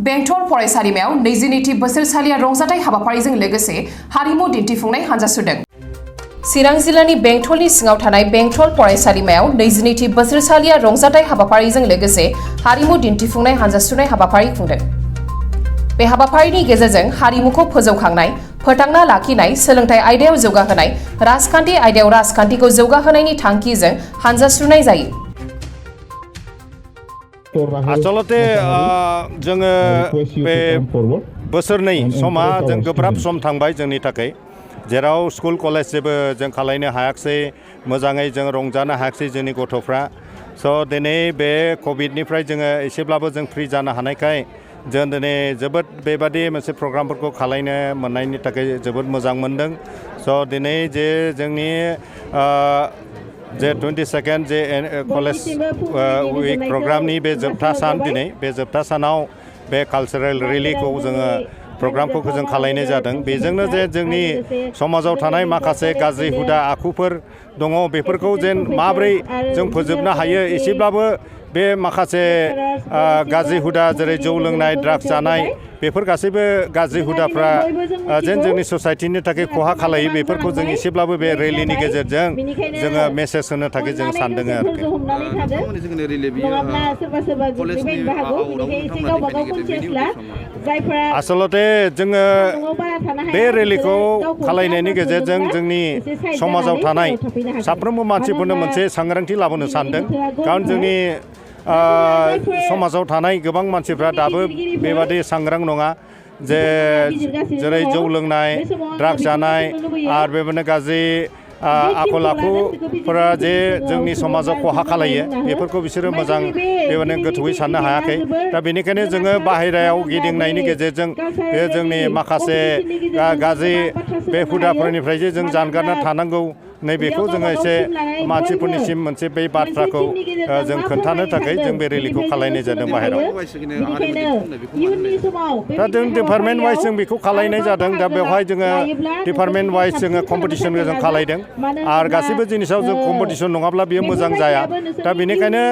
बेंटल फरायसालिमायाव 22थि बोसोरसालिया रंजाथाइ हाबाफारिजों लोगोसे हारिमु दिन्थिफुंनाय हानजा सुरदों। चिरां जिल्लानि बेंटलनि सिङाव थानाय बेंटल फरायसालिमायाव 22थि बोसोरसालिया रंजाथाइ हाबाफारिजों लोगोसे हारिमु दिन्थिफुंनाय हानजा सुरनाय हाबाफारि खुंदों। बे हाबाफारिनि गेजेरजों हारिमुखौ फोजौखांनाय, फोथांना लाखिनाय, सोलोंथाइ आयदायाव जौगाहोनाय, राजखान्थि आयदायाव राजखान्थिखौ जौगाहोनायनि थांखिजों हानजा सुरनाय जायो। आसलते जोङो बे बोसोरनै समा जों गोब्राब सम थांबाय जोंनि थाखाय, जेराव स्कुल कलेज जेबो जों खालायनो हायाखिसै, मोजाङै जों रंजानो हायाखिसै जोंनि गथ'फ्रा। स' दिनै बे कभिडनिफ्राय जोङो एसेब्लाबो जों फ्रि जानो हानायखाय जों दिनै जोबोद बेबादि मोनसे प्रग्रामफोरखौ खालायनो मोननायनि थाखाय जोबोद मोजां मोनदों। स' दिनै जे जोंनि जे 22nd जे कलेज उइक प्रग्रामनि बे जोबथा सान, दिनै बे जोबथा सानाव बे कालचारेल रेलिखौ जोङो प्रग्रामखौ जों खालायनाय जादों। बेजोंनो जे जोंनि समाजाव थानाय माखासे गाज्रि हुदा आखुफोर दङ, बेफोरखौ जेन माब्रै जों फोजोबनो हायो, एसेब्लाबो बे माखासे गाज्रि हुदा जेरै जौ लोंनाय, ड्राग्स जानाय, बेफोर गासैबो गाज्रि हुदाफ्रा जेन जोंनि ससाइटिनि थाखाय खहा खालायो, बेफोरखौ जों एसेब्लाबो बे रेलिनि गेजेरजों जोङो मेसेज होनो थाखाय जों सानदों आरोखि। आसलते जोङो बे रेलिखौ खालायनायनि गेजेरजों जोंनि समाजाव थानाय साफ्रोमबो मानसिफोरनो मोनसे सांग्रांथि लाबोनो सानदों। खारन जोंनि समाजाव थानाय गोबां मानसिफ्रा दाबो बेबादि सांग्रां नङा, जेरै जौ लोंनाय, ड्राग्स जानाय आरो बेबायदिनो गाज्रि आखल आखुफोरा जे जोंनि समाजाव खहा खालायो, बेफोरखौ बिसोरो मोजां बेबायदिनो गोथौयै साननो हायाखै। दा बेनिखायनो जोङो बाहेरायाव गिदिंनायनि गेजेरजों बे जोंनि माखासे गाज्रि बे हुदाफोरनिफ्राय जे जों जानगारना थानांगौ, नैबेखौ जोङो एसे मानसिफोरनिसिम मोनसे बे बाथ्राखौ जों खोन्थानो थाखाय जों बे रेलिखौ खालायनाय जादों बाहेरायाव। दा जों डिपार्टमेन्ट वाइज जों बेखौ खालायनाय जादों। दा बेवहाय जोङो डिपार्टमेन्ट वाइज जोङो कम्पिटिसनखौ जों खालायदों, आरो गासैबो जिनिसाव जों कम्पिटिसन नङाब्ला बेयो मोजां जाया। दा बेनिखायनो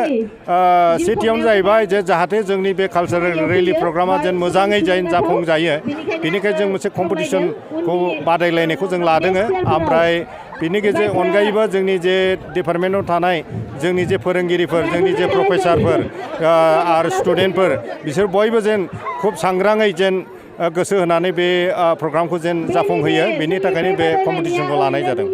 सेथियावनो जाहैबाय जे जाहाथे जोंनि बे कालचारेल रेलि प्रग्रामा जेन मोजाङै जाफुंजायो, बेनिखायनो जों मोनसे कम्पिटिसनखौ बादायलायनायखौ जों लादों। ओमफ्राय बिनि अनगायैबो जोंनि जे डिपार्टमेन्टआव थानाय जोंनि जे फोरोंगिरिफोर, जोंनि जे प्रफेसारफोर आरो स्टुडेन्टफोर, बिसोर बयबो जेन खुब सांग्राङै जेन गोसो होनानै बे प्रग्रामखौ जेन जाफुंहोयो, बेनि थाखायनो बे कम्पिटिसनखौ लानाय जादों।